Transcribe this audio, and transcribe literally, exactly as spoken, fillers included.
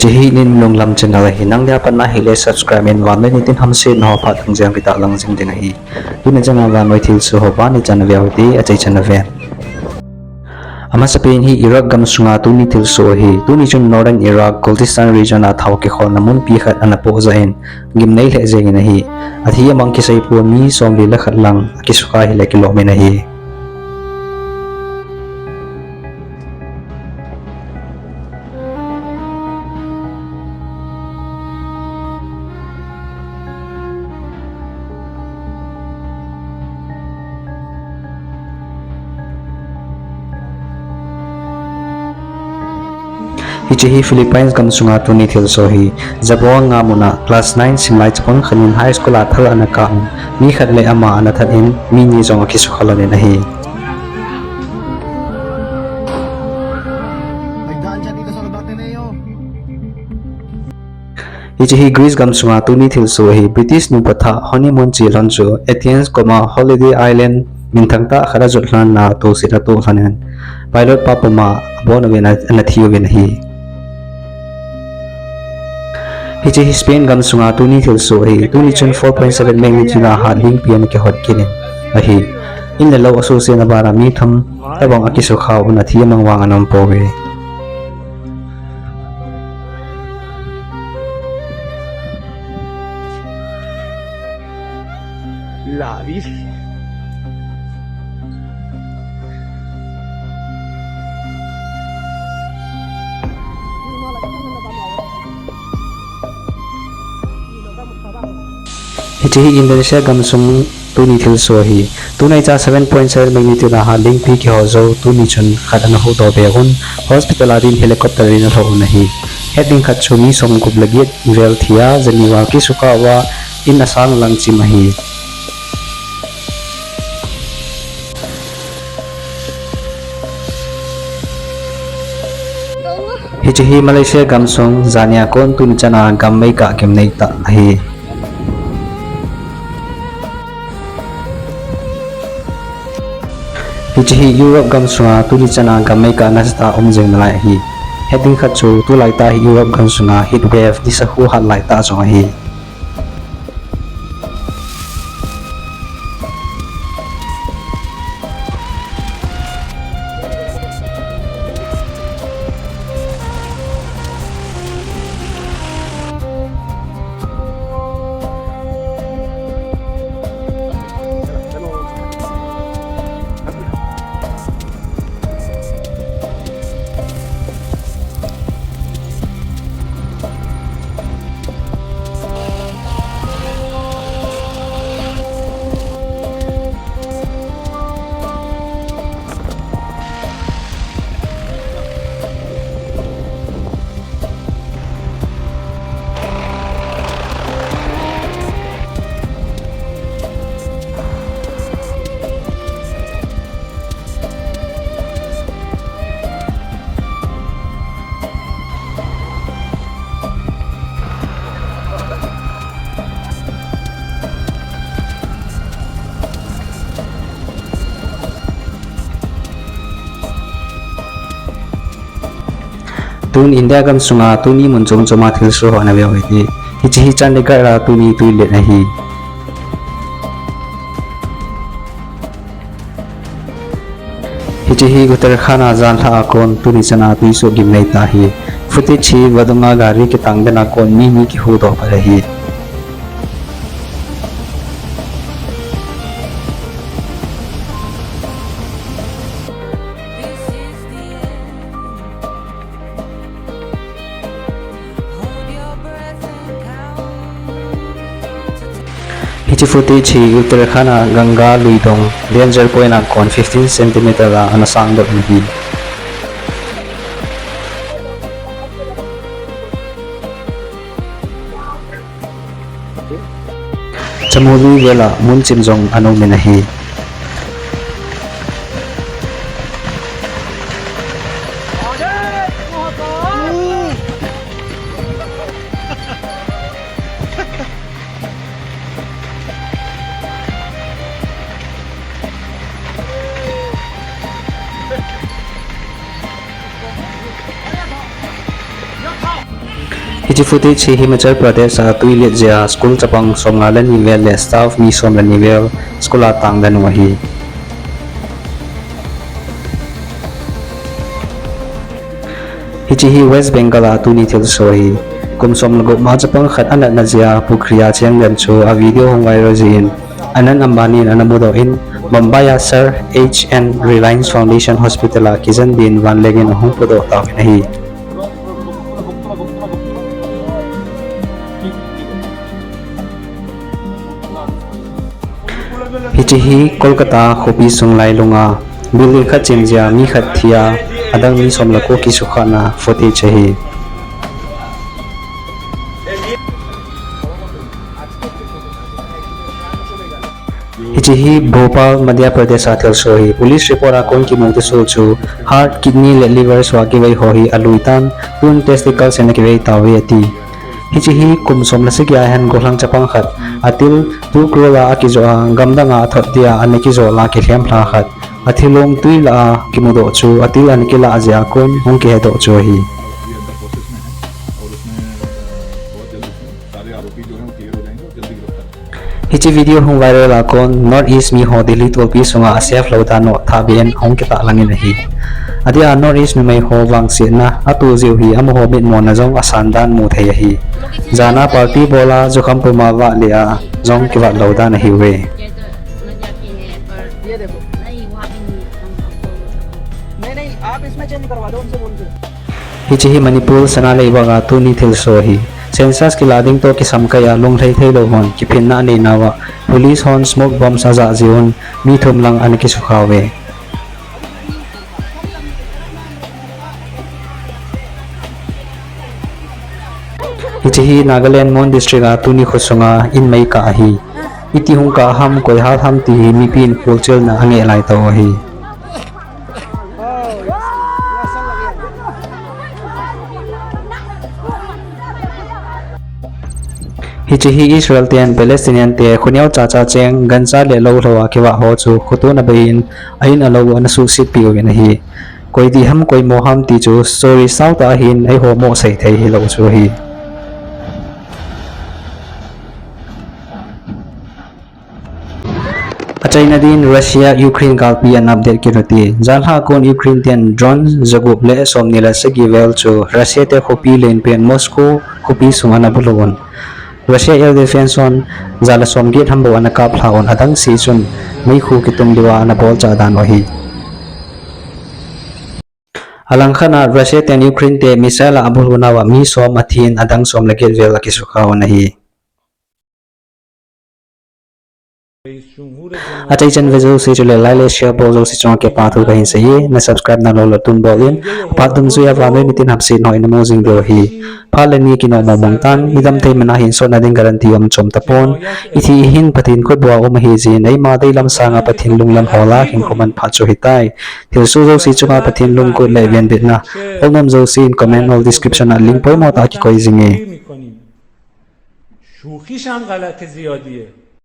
Hiche hi Ninlunglam channel ahi, nang dia pat nahile subscribe in, vannoiya nitin hamsetna ho phat dungjuiya kitahlang jing ding ahi. Tuni chana vannoi thilsoh ho ban ichan a veu hite, achaichan a ven. Amasapen hi Iraq gamsunga tuni thilsoh ahi. Tuni chun Northern Iraq, Kurdistan region a thao kikholna munpi khat ana pohjah in, gimnei lheh jengin ahi. Athi amang kiseipon, mi somli le khat lang akisukha ahile kilom in ahi. Hiche hi Philippines gamsunga tuni thilsoh ahi. Jabonga muna class nine simlai chapang khat in high school a thal ana kah in, mi khat le ama ana that in, mi ni jong akisukha lhon in ahi. Hiche hi Greece gamsunga tuni thilsoh ahi. British nupa thah honeymoon che lhon chu Athens koma Holiday Island minthang tah khat ajot lhon a toset atoh lhon in, pilot pa puma abon uvin ana thi uvin ahi. Hiche hi Spain gamsunga tuni thilsoh ahi. Tuni chun four point seven magnitude a hat lingpi ana kihot kit in ahi. In le lou asuhsetna bana mi thum tobang akisukha un, athi amang vang ana um pouve. Hiche hi Indonesia gamsung tuni thilsoh ahi. Tunaicha seven point seven magnitude a hat lingpi kiho jou tuni chun khat ana huhdoh be un, hospital a din helicopter in alhoh un ahi. Het ding khat chu mi somgup le get vel thi a, jani uva kisukha uva in asang lang chim ahi. Hiche hi Malaysia gamsung jania kon tuni chana gam meikah gimnei tah ahi. Hiche hi Europe gamsunga tuni chana gam meikah nasatah a um jing nalai ahi. Het ding khat chu tulaitah hi Europe gamsunga heat wave, nisa hu hat laitah jong ahi. Tun India gamsunga tuni mun chom choma thilsoh ho ana veu hite. Hiche hi Chandigarh a tuni twi let ahi. Hiche hi Uttarakhand a janlhah a kon tuni chana twisoh gimnei tah ahi. Footage hi vadunga gari kitang den a kon mi ni kihuhdoh phat ahi. Hiche footage hi Uttarakhand a Ganga luidong danger point a kon fifteen centimeter a ana sangdoh in ahi. Chamoli vel a mun chim jong ana um in ahi. Hiche footage hi Himachal Pradesh a twi let jeh a school chapang som nga le ni vel le staff mi som le ni vel school a tang dan u ahi. Hiche hi West Bengal a tuni thilsoh ahi. Kum som le gup ma chapang khat anatna jeh a pukhri a cheng dan chu a video hung viral jeh in Anant Ambani in ana mudoh in, Mumbai a Sir H N Reliance Foundation Hospital a kijen din vanleng in ahung pudoh tauvin ahi. Hiche hi Kolkata khopi sung lailung a building khat chim jeh a mi khat thi a, adang mi som le ko kisukhahna footage ahi. Hiche hi Bhopal, Madhya Pradesh a thilsoh ahi. Police report a kon kimu thusoh chu heart, kidney le liver soh a kivei ho hi alui tan, tun testicles in akivei tauve ati. Hiche hi kum som le sagi a hin gollhang chapang khat, atil two crore a akijoh a, gamdang a athot dia ana kijol a kilhem lha khat, athilong twi lah a kimudoh chu atil ana kilah jeh a kon hung kihedoh chu ahi. सारे आरोपी जो हैं वो क्लियर हो जाएंगे और जल्दी गिरफ्तार करेंगे। Hiche video hung viral a kon North East mi ho Delhi tolpi sunga a safe lou dan u thahbeh in ahung kitahlang in ahi. Adia North East numei ho vangsetna atoh jeh u hi amaho mitmona jong asan dan mu thei ahi. Jan a party bol a jukham pum a vahle a jong kivat lou dan ahiuve. नहीं, नहीं, आप इसमें चेंज करवा दो उनसे बोल के। Hiche hi Manipur Sana Leivak a tuni thilsoh ahi. Census kilah ding toh kisam kai a lunglhai theilou hon kiphinna anei nauva police hon smoke bombs ajah jeh un mi thum lang ana kisukha uve. Hiche hi Nagaland Mon District a tuni khosunga in mei kah ahi. Iti hung kah ham, koi hal ham ti hi mipin kholchilna angeh lai tauve. Hiche hi Israel ten Palestinian te khoneo chacha cheng gancha le lou lhou a kivah ho chu khotona bei in a in a lou ana suhsetpeh uvin ahi. Koi dih ham, koi mo ham ti chu story saotah ahin eiho mohsei thei hilou chu ahi. Achaina din Russia Ukraine galpi an update kit u hite. Janhi a kon Ukraine ten drone jagup le somni le sagi vel chu Russia te khopi lenpen Moscow khopi sung ana bulu un. Russia air defense hon ja le somget ham bou ana kaplha un, adang seh chun meikhu kitum diuva ana bolchah dan u ahi. Alangkhat a Russia ten Ukraine te missile a abulu nauva mi som athin, adang som le get vel akisukha un ahi. Achaichan ve jouse chule like le share bol jouse chunga kipa thu kahin seiye, na subscribe nalou le tun bol in, aphat dungjuiya vannoi mitin hamsetna ho inamu jing diu ahi. Phat le ni kinom mong mong tan, idam thei man a hin sotna ding guarantee um chom tapon, ithi ihin Pathen khutbua um ahi jeh in, eima deilam sanga Pathen lunglam hol a hinkho manpha chu hitai. Thilsoh jouse chunga Pathen lunggut le venbitna, holnom jouse in comment or description a link poimo tah a kikoi jinge. شوخیش هم غلط زیادیه.